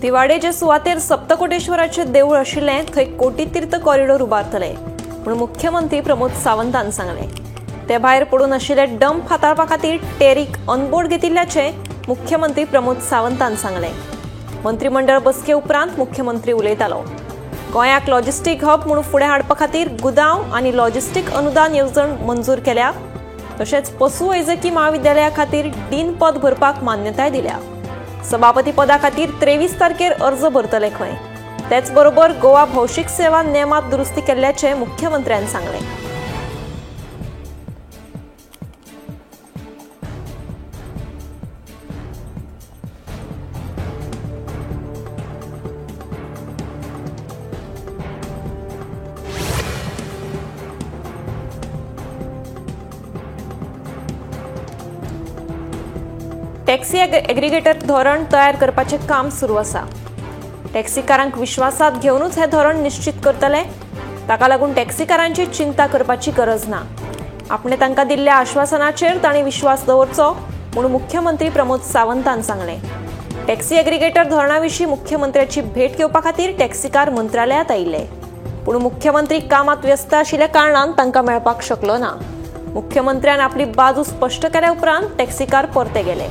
दिवाडे जे सुवातेर सप्तकोटेश्वराचे देवूळ आशिल्लें थंय कोटीतीर्थ कॉरिडोर उबारतले म्हूण मुख्यमंत्री प्रमोद सावंतान सांगलें. ते भायर पडून आशिल्ले डंप हाताळपा खातीर टेरीक ऑनबोर्ड घेतिल्ल्याचें मुख्यमंत्री प्रमोद सावंतान सांगलें. मंत्रीमंडळ बसके उपरांत मुख्यमंत्री उलयतालो. गोंयाक लॉजिस्टीक हब म्हूण फुडें हाडपा खातीर गुदांव आनी लॉजिस्टीक अनुदान येवजण मंजूर केल्या. तशेंच पशु वैजकी म्हाविद्यालया खातीर डीन पद भरपाक मान्यताय दिल्या. सभापती पदा खातीर 23 तारखेर अर्ज भरतले खंय. तेच बरोबर गोवा भौशीक सेवा नेमात दुरुस्ती केल्ल्याचें मुख्यमंत्र्यान सांगलें. टॅक्सी एग्रीगेटर धोरण तयार करपाचें काम सुरू आसा. टॅक्सीकारांक विश्वासात घेवनूच हें धोरण निश्चित करतले. ताका लागून टॅक्सीकारांची चिंता करपाची गरज ना. आपणे तांकां दिल्ल्या आश्वासनाचेर तांणी विश्वास दवरचो म्हूण मुख्यमंत्री प्रमोद सावंतान सांगलें. टॅक्सी एग्रीगेटर धोरणा विशीं मुख्यमंत्र्याची भेट घेवपा खातीर टॅक्सीकार मंत्रालयांत आयिल्ले, पूण मुख्यमंत्री कामात व्यस्त आशिल्ल्या कारणान तांकां मेळपाक शकलो ना. मुख्यमंत्र्यान आपली बाजू स्पश्ट केल्या उपरांत टॅक्सीकार परते गेले.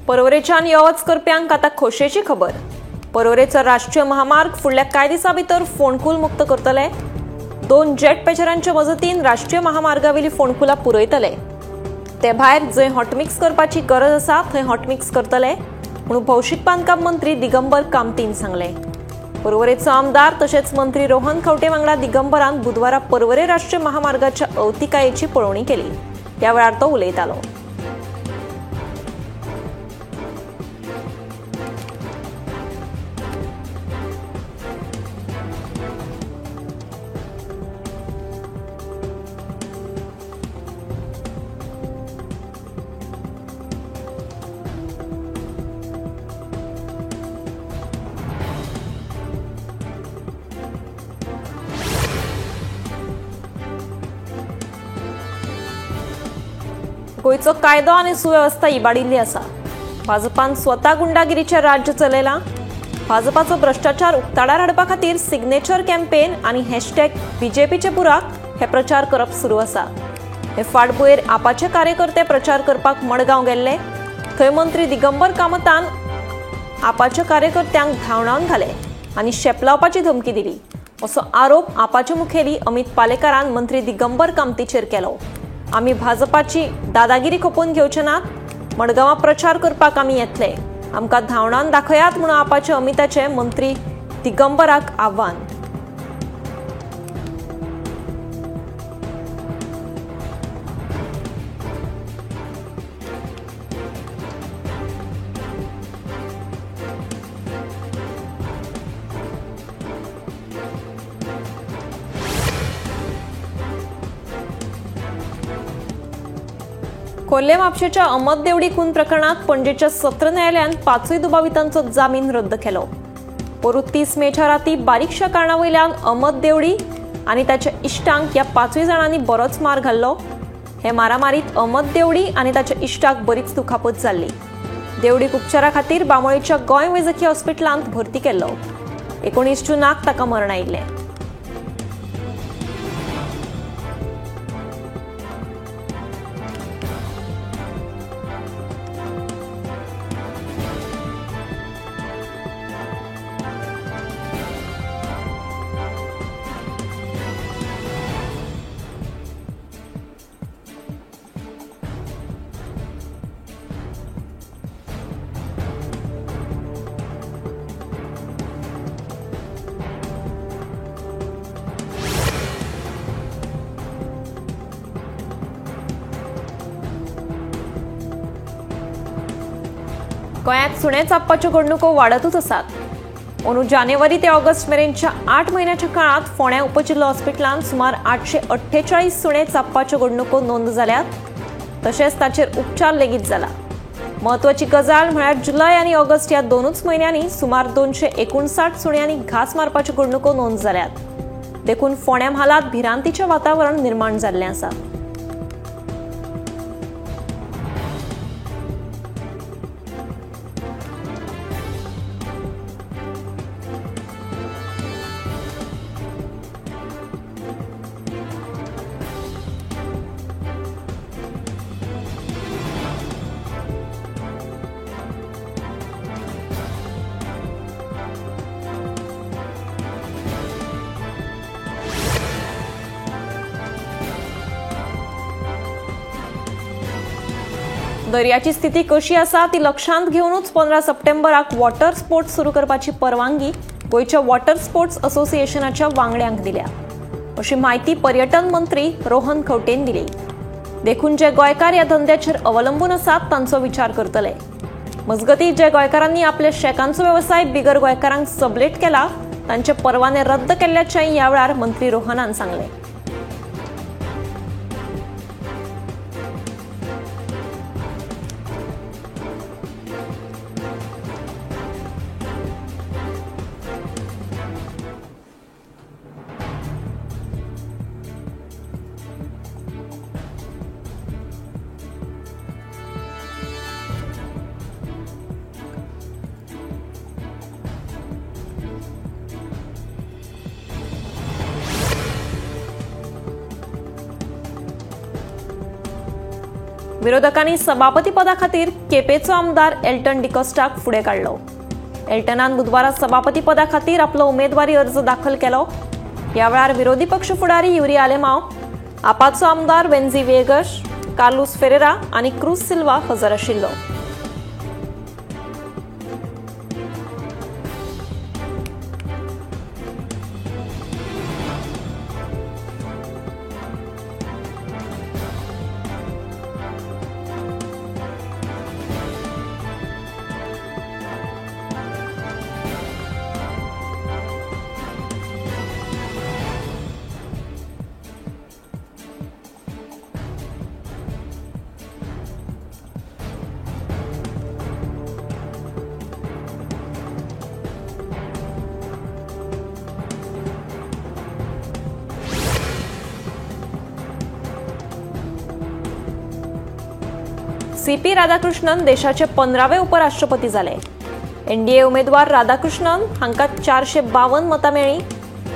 पर्वरेच्यान यो वच करप्यांक आतां खोशेची खबर. पर्वरेचो राष्ट्रीय महामार्ग फुडल्या कांय दिसां भितर फोंडकूल मुक्त करतले. 2 जेट पेचरांच्या मजतीन राष्ट्रीय महामार्गावेली फोंडकुलां पुरयतले. ते भायर जंय हॉटमिक्स करपाची गरज आसा थंय हॉटमिक्स करतले म्हूण भौशीक बांदकाम मंत्री दिगंबर कामतीन सांगलें. पर्वरेचो आमदार तशेंच मंत्री रोहन खंवटे वांगडा दिगंबरान बुधवारा पर्वरे राष्ट्रीय महामार्गाच्या अवतिकायेची पळोवणी केली. ह्या वेळार तो उलयतालो. गोंयचो कायदो आनी सुवेवस्था इबाडिल्ली आसा. भाजपान स्वता गुंडागिरीचें राज्य चलयलां. भाजपाचो भ्रश्टाचार उक्ताडार हाडपा खातीर सिग्नेचर कॅम्पेन आनी हॅशटॅग बीजेपीचे बुराक हे प्रचार करप सुरू आसा. हे फाटभुंयेर आपाचे कार्यकर्ते प्रचार करपाक मडगांव गेल्ले. थंय मंत्री दिगंबर कामतान आपाच्या कार्यकर्त्यांक धांवडावन घाले आनी शेपलावपाची धमकी दिली असो आरोप आपाचे मुखेली अमित पालेकारान मंत्री दिगंबर कामतीचेर केलो. आमी भाजपाची दादागिरी खपोवन घेवचे नात. मडगांवां प्रचार करपाक आमी येतले, आमकां धांवडावन दाखयात म्हणून आपाचे अमिताचे मंत्री दिगंबराक आव्हान. कोल्हे म्हापशेच्या अहमद देवडी खून प्रकरणात पणजेच्या सत्र न्यायालयान 5 दुबावितांचो जामीन रद्द केलो. पोरू 30 मेच्या राती बारीकशा कारणा वयल्यान अहमद देवडी आनी ताच्या इश्टांक ह्या 5 जाणांनी बरोच मार घाल्लो. हे मारामारीत अहमद देवडी आनी ताच्या इश्टाक बरीच दुखापत जाल्ली. देवडीक उपचारा खातीर बांबोळेच्या गोंय वैजकी हॉस्पिटलांत भरती केल्लो. 19 जूनाक ताका मरण आयिल्लें. गोंयांत सुणे चाबपाच्यो घडणुको वाडतूच आसात. अंदू जानेवारी ते ऑगस्ट मेरेनच्या 8 म्हयन्याच्या काळांत फोंड्या उपजिल्लो हॉस्पिटलांत सुमार 848 सुणे चाबपाच्यो घडणुको नोंद जाल्यात. तशेंच ताचेर उपचार लेगीत जाला. म्हत्वाची गजाल म्हळ्यार जुलय आनी ऑगस्ट ह्या दोनूच म्हयन्यांनी सुमार 259 सुण्यांनी घांस मारपाच्यो घडणुको नोंद जाल्यात. देखून फोंड्या म्हालांत भिरांतीचें वातावरण निर्माण जाल्लें आसा. दर्याची स्थिती कशी आसा ती लक्षांत घेवनूच 15 सप्टेंबराक वॉटर स्पोर्ट्स सुरू करपाची परवानगी गोंयच्या वॉटर स्पोर्ट्स असोसिएशनाच्या वांगड्यांक दिल्या, अशी म्हायती पर्यटन मंत्री रोहन खंवटेन दिली. देखून जे गोंयकार ह्या धंद्याचेर अवलंबून आसात तांचो विचार करतले. मजगतीं, जे गोंयकारांनी आपल्या शॅकांचो वेवसाय बिगर गोंयकारांक सबलेट केला तांचे परवाने रद्द केल्ल्याचें ह्या वेळार मंत्री रोहनान सांगलें. विरोधकांनी सभापती पदा खातीर केपेचो आमदार एल्टन डिकॉस्टाक फुडें काडलो. एल्टनान बुधवारा सभापती पदा खातीर आपलो उमेदवारी अर्ज दाखल केलो. ह्या वेळार विरोधी पक्ष फुडारी युरी आलेमाव, आपाचो आमदार वेन्झी वेगश, कार्लूस फेरेरा आनी क्रूज सिल्वा हजर आशिल्लो. सीपी राधाकृष्णन देशाचे 15वे उपराष्ट्रपती जाले. एनडीए उमेदवार राधाकृष्णन हांकां 452 मतां मेळ्ळीं,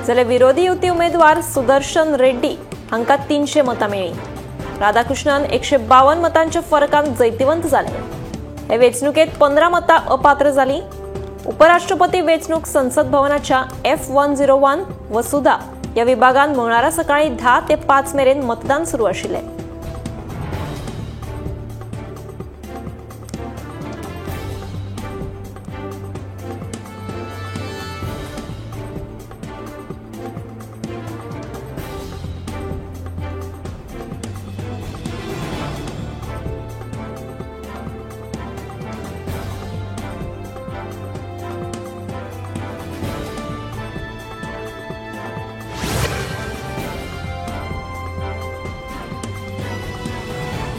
जाल्यार विरोधी युती उमेदवार सुदर्शन रेड्डी हांकां 300 मतां मेळ्ळीं. राधाकृष्णन 152 मतांच्या फरकान जैतिवंत जाले. हे वेंचणुकेंत 15 मतां अपात्र जालीं. उपराष्ट्रपती वेंचणूक संसद भवनाच्या F101 Vasudha ह्या विभागान मंगळारा सकाळीं 10 ते 5 मेरेन मतदान सुरू आशिल्लें.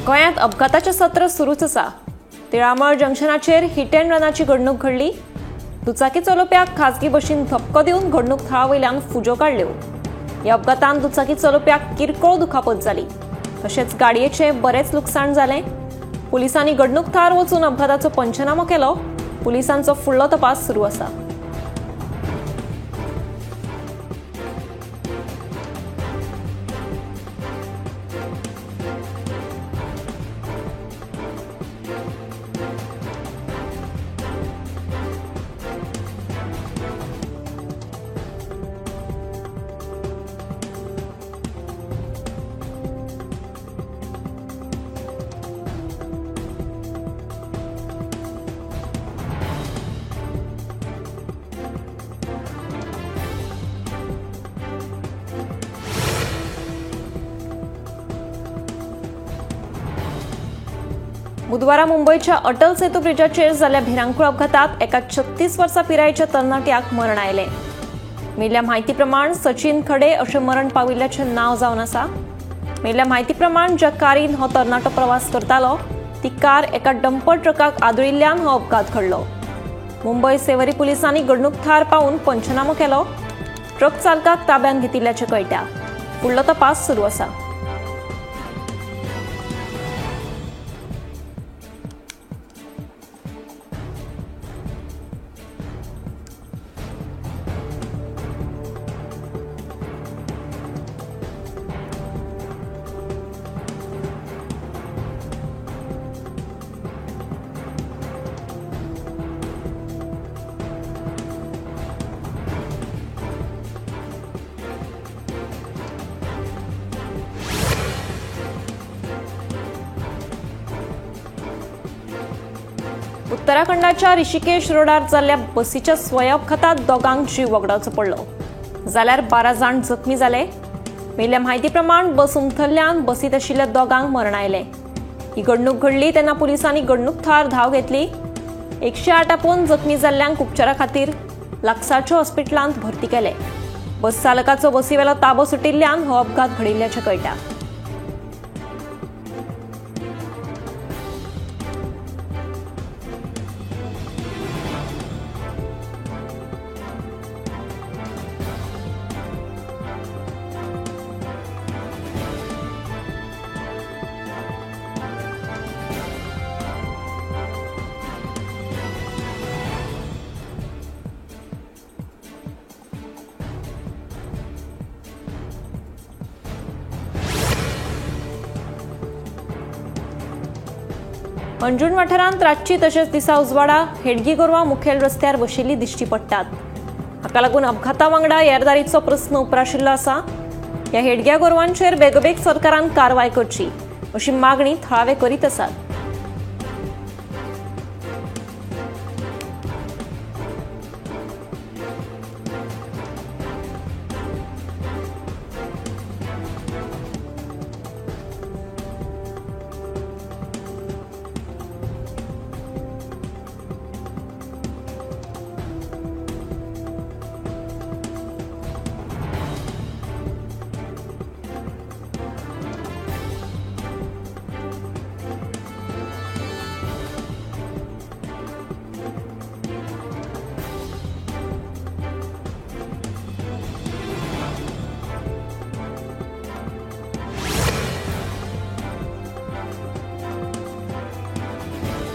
गोंयांत अपघाताचें सत्र सुरूच आसा. तिळामळ जंक्शनाचेर हिट अँड रनाची घडणूक घडली. दुचाकी चलोवप्याक खाजगी बशीन धपको दिवन घडणूक थळा वयल्यान फुज्यो काडल्यो. ह्या अपघातान दुचाकी चलोवप्याक किरकोळ दुखापत जाली, तशेंच गाडयेचें बरेंच लुकसाण जालें. पुलिसांनी घडणूक थळार वचून अपघाताचो पंचनामो केलो. पुलिसांचो फुडलो तपास सुरू आसा. बुधवारा मुंबयच्या अटल सेतू ब्रिजाचेर जाल्ल्या भिरांकूळ अपघातात एका 36 वर्सां पिरायेच्या तरणाट्याक मरण आयलें. मेल्ल्या म्हायती प्रमाण सचिन खडे अशें मरण पाविल्ल्याचें नांव जावन आसा. मेल्ल्या म्हायती प्रमाण ज्या कारीन हो तरणाटो प्रवास करतालो ती कार एका डंपर ट्रकाक आदळिल्ल्यान हो अपघात घडलो. मुंबय सेवरी पुलिसांनी घडणूक थार पावून पंचनामो केलो. ट्रक चालकाक ताब्यांत घेतिल्ल्याचें कळटा. फुडलो तपास सुरू आसा. उत्तराखंडाच्या ऋषिकेश रोडार जाल्ल्या बसीच्या स्वय अपघातात दोगांक जीव वगडावचो पडलो, जाल्यार 12 जाण जखमी जाले. मेल्ल्या म्हायती प्रमाण बस उमथल्ल्यान बसींत आशिल्ल्या दोगांक मरण आयलें. ही घडणूक घडली तेन्ना पुलिसांनी घडणूक थळार धांव घेतली. 108 आपोवन जखमी जाल्ल्यांक उपचारा खातीर लागसारच्या हॉस्पिटलांत भरती केले. बस चालकाचो बसीवेलो ताबो सुटिल्ल्यान हो अपघात घडिल्ल्याचें कळटा. अंजुण वाठारांत रातची तशेंच दिसा उजवाडा हेडगी गोरवां मुखेल रस्त्यार बशिल्ली दिश्टी पडटात. हाका लागून अपघाता वांगडा येरादारीचो प्रस्न उप्राशिल्लो आसा. ह्या हेडग्या गोरवांचेर बेगोबेग सरकारान कारवाय करची अशी मागणी थळावे करीत आसात.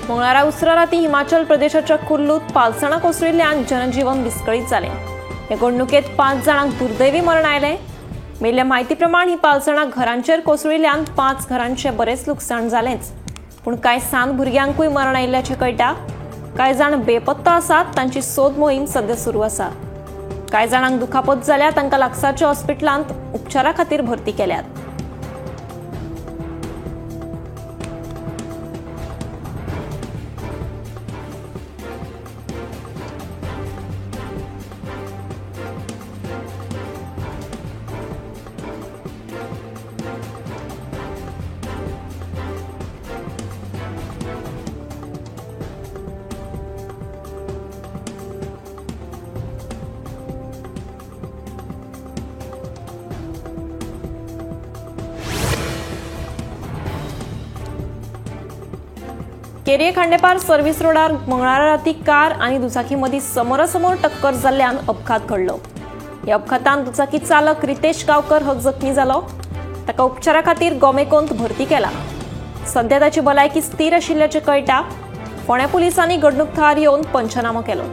मंगळारा उसरा राती हिमाचल प्रदेशाच्या कुल्लूत पालसणां कोसळिल्ल्यान जनजीवन विस्कळीत जालें. हे घडणुकेंत 5 जाणांक दुर्दैवी मरण आयलें. मेल्ल्या म्हायती प्रमाण ही पालसणां घरांचेर कोसळिल्ल्यान 5 घरांचें बरेंच लुकसाण जालेंच, पूण कांय सान भुरग्यांकूय मरण आयिल्ल्याचें कळटा. कांय जाण बेपत्ता आसात, तांची सोद मोहीम सध्या सुरू आसा. कांय जाणांक दुखापत जाल्या, तांकां लागसारच्या हॉस्पिटलांत उपचारा खातीर भरती केल्यात. केरये खांडेपार सर्व्हिस रोडार मंगळारा राती कार आनी दुचाकी मदीं समोरासमोर टक्कर जाल्ल्यान अपघात घडलो. ह्या अपघातान दुचाकी चालक रितेश गांवकर हो जखमी जालो. ताका उपचारा खातीर गोमेकोंत भरती केला. सध्या ताची भलायकी स्थिर आशिल्ल्याचें कळटा. फोंड्या पुलिसांनी घडणूक थळार येवन पंचनामो केलो.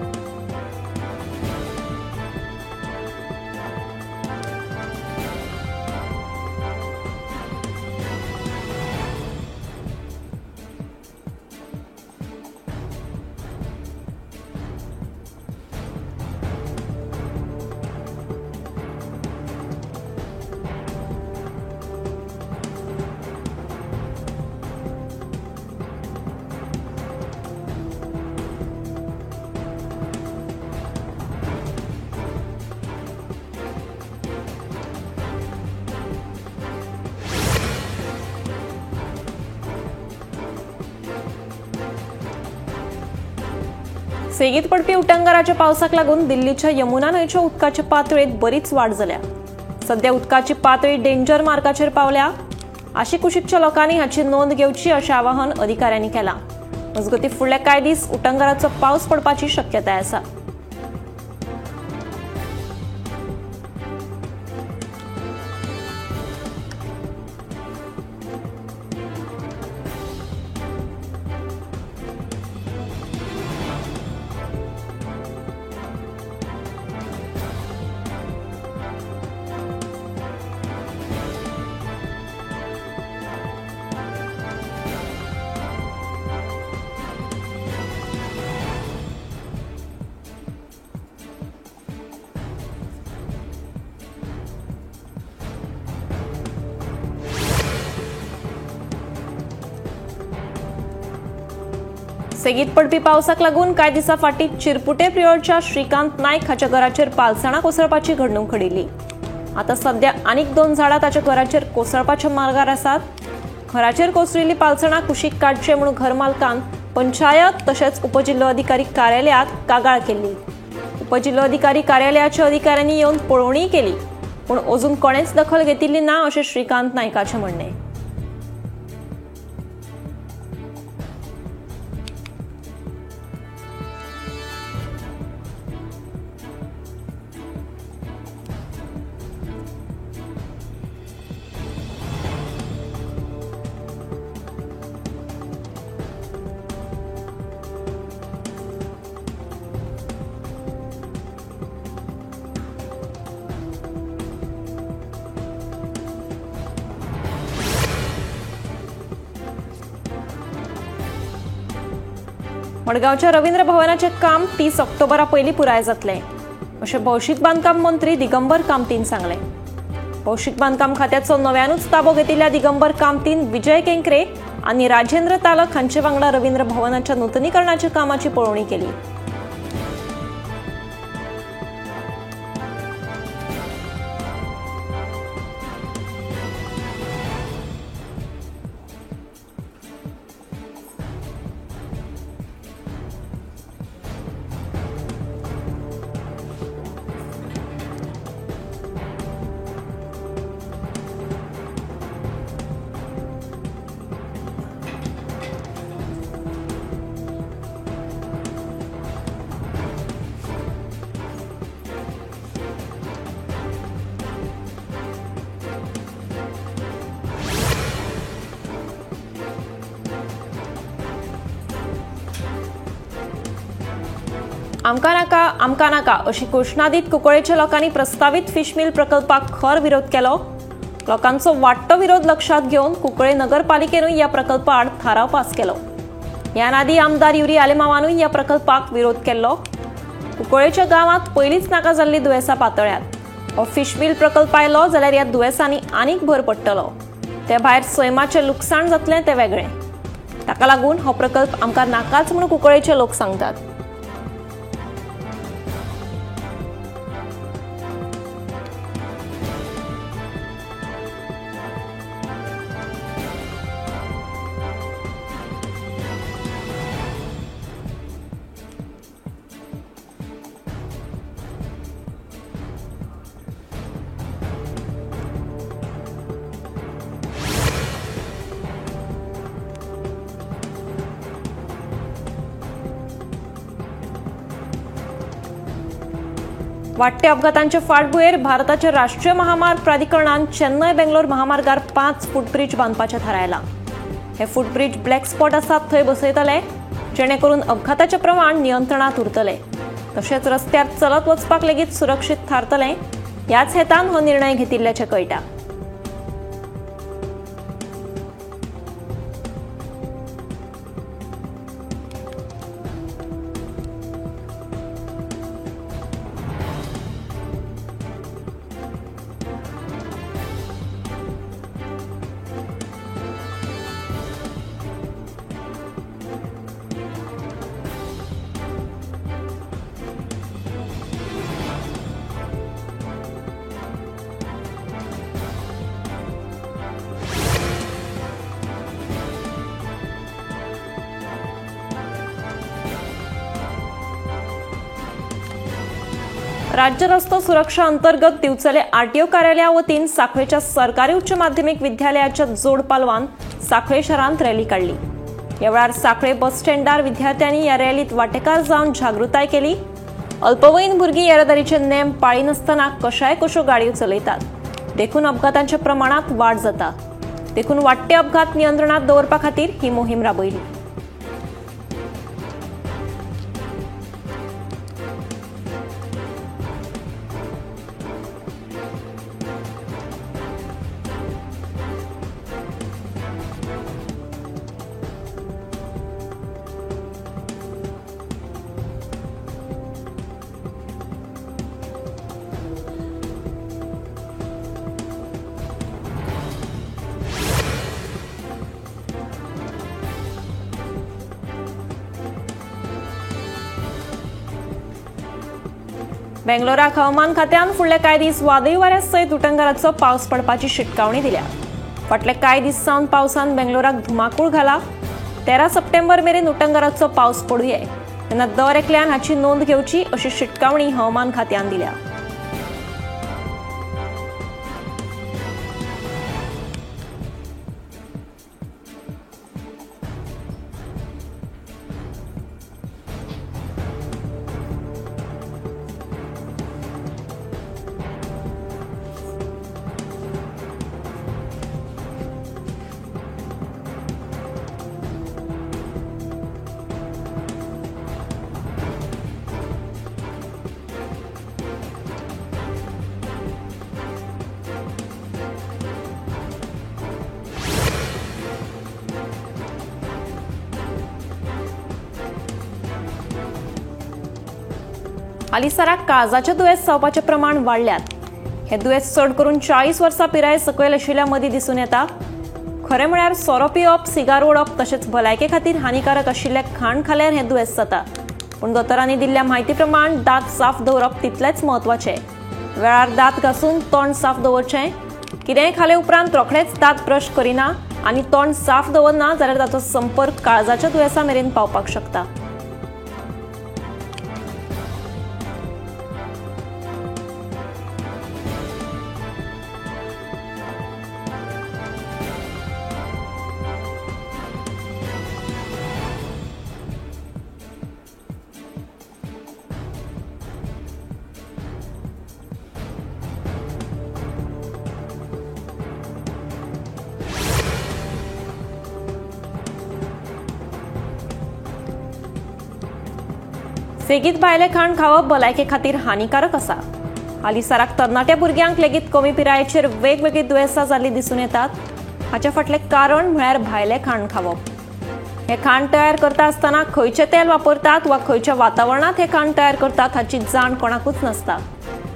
सेगीत पडपी उटंगाराच्या पावसाक लागून दिल्लीच्या यमुना न्हंयच्या उदकाचे पातळेंत बरीच वाड जाल्या. सध्या उदकाची पातळी डेंजर मार्काचेर पावल्या. आशिकुशीकच्या लोकांनी हाची नोंद घेवची अशें आवाहन अधिकाऱ्यांनी केलां. मजगतीं फुडले कांय दीस उटंगाराचो पावस पडपाची शक्यताय आसा. सेगीत पडपी पावसाक लागून कांय दिसां फाटीं चिरपुटे प्रियोळच्या श्रीकांत नायक हाच्या घराचेर पालसणां कोसळपाची घडणूक घडिल्ली. आतां सध्या आनीक 2 झाडां ताच्या घराचेर कोसळपाच्या मार्गार आसात. घराचेर कोसळिल्ली पालसणां कुशीक काडचे म्हूण घरमालकान पंचायत तशेंच उपजिल्लोधिकारी कार्यालयात कागाळ केल्ली. उपजिल्लोधिकारी कार्यालयाच्या अधिकाऱ्यांनी येवन पळोवणी केली, पूण अजून कोणेच दखल घेतिल्ली ना अशें श्रीकांत नायकाचें म्हणणें. मडगांवच्या रवींद्र भवनाचें काम 30 ऑक्टोबरा पयलीं पुराय जातलें अशें भौशीक बांदकाम मंत्री दिगंबर कामतीन सांगलें. भौशीक बांदकाम खात्याचो नव्यानूच ताबो घेतिल्ल्या दिगंबर कामतीन विजय केंकरे आनी राजेंद्र तालक हांचे वांगडा रवींद्र भवनाच्या नुतनीकरणाच्या कामाची पळोवणी केली. आमकां नाका आमकां नाका अशी घोशणा दीत कुंकळेच्या लोकांनी प्रस्तावीत फिशमिल प्रकल्पाक खर विरोध केलो. लोकांचो वाडटो विरोध लक्षांत घेवन कुंकळे नगरपालिकेनूय ह्या प्रकल्पा आड थाराव पास केलो. ह्या आदीं आमदार युरी आलेमावानूय ह्या प्रकल्पाक विरोध केल्लो. कुंकळेच्या गांवांत पयलींच नाका जाल्लीं दुयेंसां पातळ्ळ्यांत. हो फिशमिल प्रकल्प आयलो जाल्यार ह्या दुयेंसांनी आनीक भर पडटलो. ते भायर सैमाचें लुकसाण जातलें तें वेगळें. ताका लागून हो प्रकल्प आमकां नाकाच म्हूण कुंकळेचे लोक सांगतात. वाडट्या अपघातांचे फाटभुंयेर भारताच्या राष्ट्रीय महामार्ग प्राधिकरणान चेन्नय बेंगलोर महामार्गार 5 फुटब्रिज बांदपाचें थारायलां. हे फुटब्रिज ब्लॅक स्पॉट आसात थंय बसयतले, जेणे करून अपघाताचें प्रमाण नियंत्रणांत उरतलें, तशेंच रस्त्यार चलत वचपाक लेगीत सुरक्षीत थारतलें. ह्याच हेतान हो निर्णय घेतिल्ल्याचें कळटा. राज्य रस्तो सुरक्षा अंतर्गत दिवचले आरटीओ कार्यालया वतीन सांखळेच्या सरकारी उच्च माध्यमिक विद्यालयाच्या जोड पालवान सांखळे शारांत रॅली काडली. ह्या वेळार सांखळे बस स्टँडार विद्यार्थ्यांनी ह्या रॅलीत वांटेकार जावन जागृताय केली. अल्पवयीन भुरगीं येरादारीचे नेम पाळिनासतना कशाय कश्यो गाडयो चलयतात, देखून अपघातांच्या प्रमाणात वाड जाता. देखून वाडटे अपघात नियंत्रणात दवरपा खातीर ही मोहीम राबयली. बेंगलोराक हवामान खात्यान फुडले कांय दीस वादळी वाऱ्या सयत उटंगाराचो पावस पडपाची शिटकावणी दिल्या. फाटले कांय दीस सावन पावसान बेंगलोराक धुमाकूळ घाला. 13 सप्टेंबर मेरेन उटंगाराचो पावस पडुये, तेन्ना दर एकल्यान हाची नोंद घेवची अशी शिटकावणी हवामान खात्यान दिल्या. हालींसराक काळजाचें दुयेंस जावपाचें प्रमाण वाडल्यात. हें दुयेंस चड करून 40 वर्सां पिराये सकयल आशिल्ल्या मदीं दिसून येता. खरें म्हळ्यार सोरो पिवप, सिगार ओडप तशेंच भलायके खातीर हानिकारक आशिल्लें खाण खाल्यार हें दुयेंस जाता. पूण दोतोरांनी दिल्ल्या म्हायती प्रमाण दांत साफ दवरप तितलेंच म्हत्वाचें. वेळार दांत घासून तोंड साफ दवरचें. कितेंय खाले उपरांत रोखडेंच दांत ब्रश करिना आनी तोंड साफ दवरना जाल्यार ताचो संपर्क काळजाच्या दुयेंसा मेरेन पावपाक शकता. सेगीत भायलें खाण खावप भलायके खातीर हानिकारक आसा. हालींसराक तरणाट्या भुरग्यांक लेगीत कमी पिरायेचेर वेगवेगळीं दुयेंसां जाल्लीं दिसून येतात. हाच्या फाटलें कारण म्हळ्यार भायलें खाण खावप. हें खाण तयार करता आसतना खंयचें तेल वापरतात वा खंयच्या वातावरणांत हें खाण तयार करतात हाची जाण कोणाकूच नासता.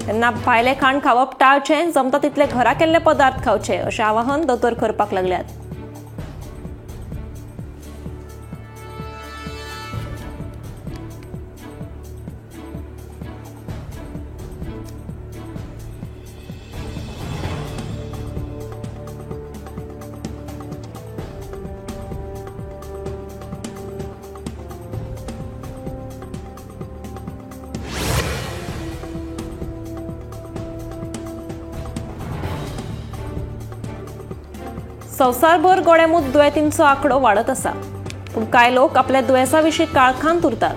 तेन्ना भायलें खाण खावप टाळचें, जमता तितले घरा केल्ले पदार्थ खावचे अशें आवाहन दोतोर करपाक लागल्यात. संवसारभर गोडेंमूत दुयेंतींचो आंकडो वाडत आसा, पूण कांय लोक आपल्या दुयेंसा विशीं काळखांत उरतात.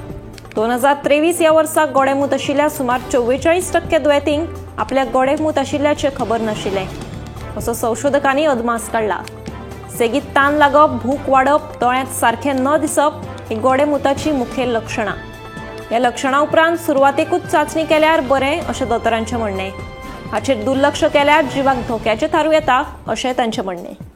2023 ह्या वर्सा गोडेंमूत आशिल्ल्या सुमार 44% दुयेंतींक आपल्या गोडेंमूत आशिल्ल्याचें खबर नाशिल्लें असो संशोधकांनी अदमास काडला. सेगीत तान लागप, भूक वाडप, दोळ्यांत सारकें न दिसप ही गोडेंमुताचीं मुखेल लक्षणां. ह्या लक्षणां उपरांत सुरवातेकूच चांचणी केल्यार बरें अशें दोतोरांचें म्हणणें. हाचेर दुर्लक्ष केल्यार जिवाक धोक्याचें थारूं येता अशें तांचें म्हणणें.